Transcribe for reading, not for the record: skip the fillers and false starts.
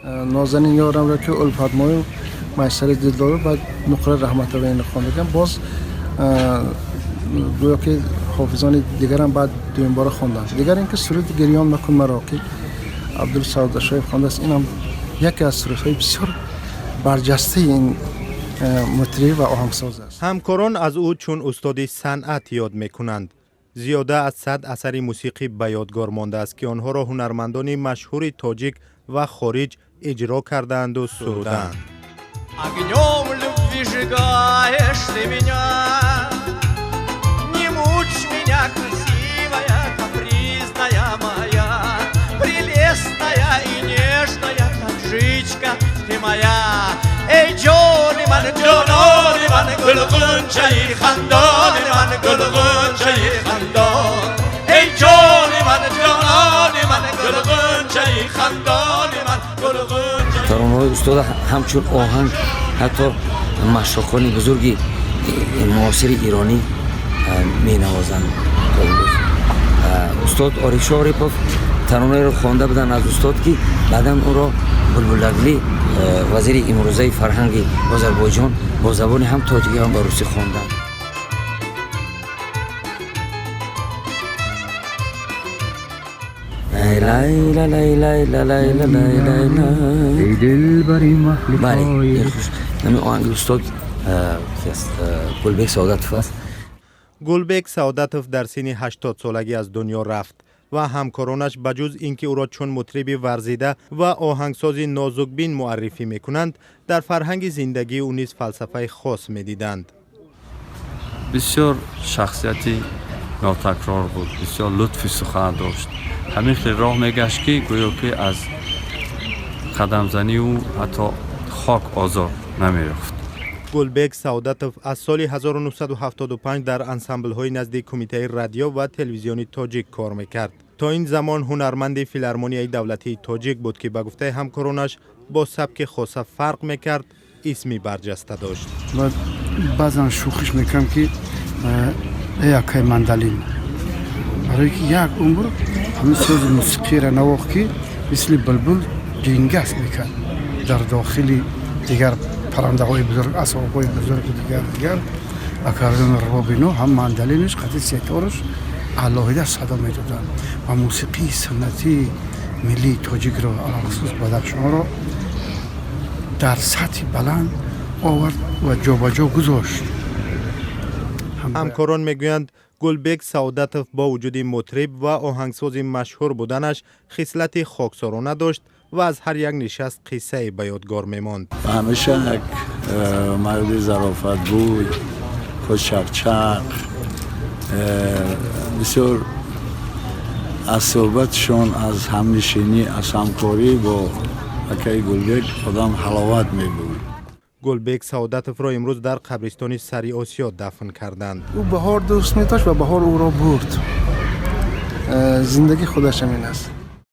Нозанин ёрамро ки Улфатмою Майсари Дилдору баъд Нуқра Раҳматова инро хондагам. Боз гӯё ки ҳофизони дигарам баъд дуюмбора хонданд. Дигар ин ки суруди «Гирён макун маро», ки Абдул Саодатшоев хондааст, инам яке аз сурудҳои бисёр барҷастаи ин мутриб ва оҳангсоз аст. Ҳамкорон аз ӯ чун устоди санъат ёд мекунанд. Зиёда аз 100 асари мусиқӣ ба ёдгор мондааст, ки онҳоро ҳунармандони машҳури тоҷик ва хориҷ иҷро кардаанду сурудаанд. Огнем любви сжигаешь ты меня, Не мучь меня, красивая, капризная моя, Прелестная и нежная таджичка ты моя. Эй, ҷони ман, ҷонони ман, гулғунчаи хандони ман, гулғунчаи хандон. Эй, ҷони ман, ҷонони ман, гулғунчаи хандони ман, гулғунчаи Таронаҳои устода ҳамчун оҳанг ҳатто машоқони бузурги муосири иронӣ менавозанд то имрӯз. Устод Орифшо Орипов таронаеро хонда буданд аз устод, ки баъдан ӯро Булбулагли, вазири имрӯзаи фарҳанги Озарбойҷон, бо забони ҳам тоҷикӣ, ҳам ба русӣ хонданд. Бале, ҳамин оҳанги устод Гулбек Саодатов аст. Гулбек Саодатов дар синни 80-солагӣ аз дунё рафт ва ҳамкоронаш ба ҷуз ин ки ӯро чун мутриби варзида ва оҳангсози нозукбин муаррифӣ мекунанд, дар фарҳанги зиндагии ӯ низ фалсафаи хос медиданд. Бисёр шахсияти нотакрор буд, бисёр лутфи сухан дошт. Ҳамин хел роҳ мегашт, ки гӯё ки аз қадамзании ӯ ҳатто хок озор намеёфт. Гулбек Саодатов аз соли 1975 дар ансамблҳои назди Кумитаи радио ва телевизиони тоҷик кор мекард. То ин замон ҳунарманди Филармонияи давлатии тоҷик буд, ки ба гуфтаи ҳамкоронаш бо сабки хоса фарқ мекард, исми барҷаста дошт. Баъзан шӯхиш мекунам, ки эй акай мандалин, барое ки як умр ҳамин сози мусиқиро навохт, ки мисли булбул ҷингас мекард дар дохили дигар паррандаҳои бузург, асбобҳои бузургу дигар дигар, аккордеон, рубоб, ино ҳам мандалинаш қати сетораш алоҳида садо медоданд ва мусиқии суннатии миллии тоҷикро, алалхусус Бадахшонро, дар сатҳи баланд овард ва ҷобаҷо гузошт. Ҳамкорон мегӯянд, Гулбек Саодатов бо вуҷуди мутриб ва оҳангсози машҳур буданаш хислати хоксорона дошт ва аз ҳар як нишаст қиссае ба ёдгор мемонд. Ҳамеша як марди зарофатгӯй, худчақчақ, бисёр аз суҳбатшон, аз ҳамнишинӣ, аз ҳамкорӣ бо акаи Гулбек одам ҳаловат мебурд. Гулбек Саодатовро имрӯз дар қабристони Сари Осиё дафн карданд. Ӯ баҳор дӯст медошт ва баҳор ӯро бурд. Зиндагӣ худаш ҳамин аст.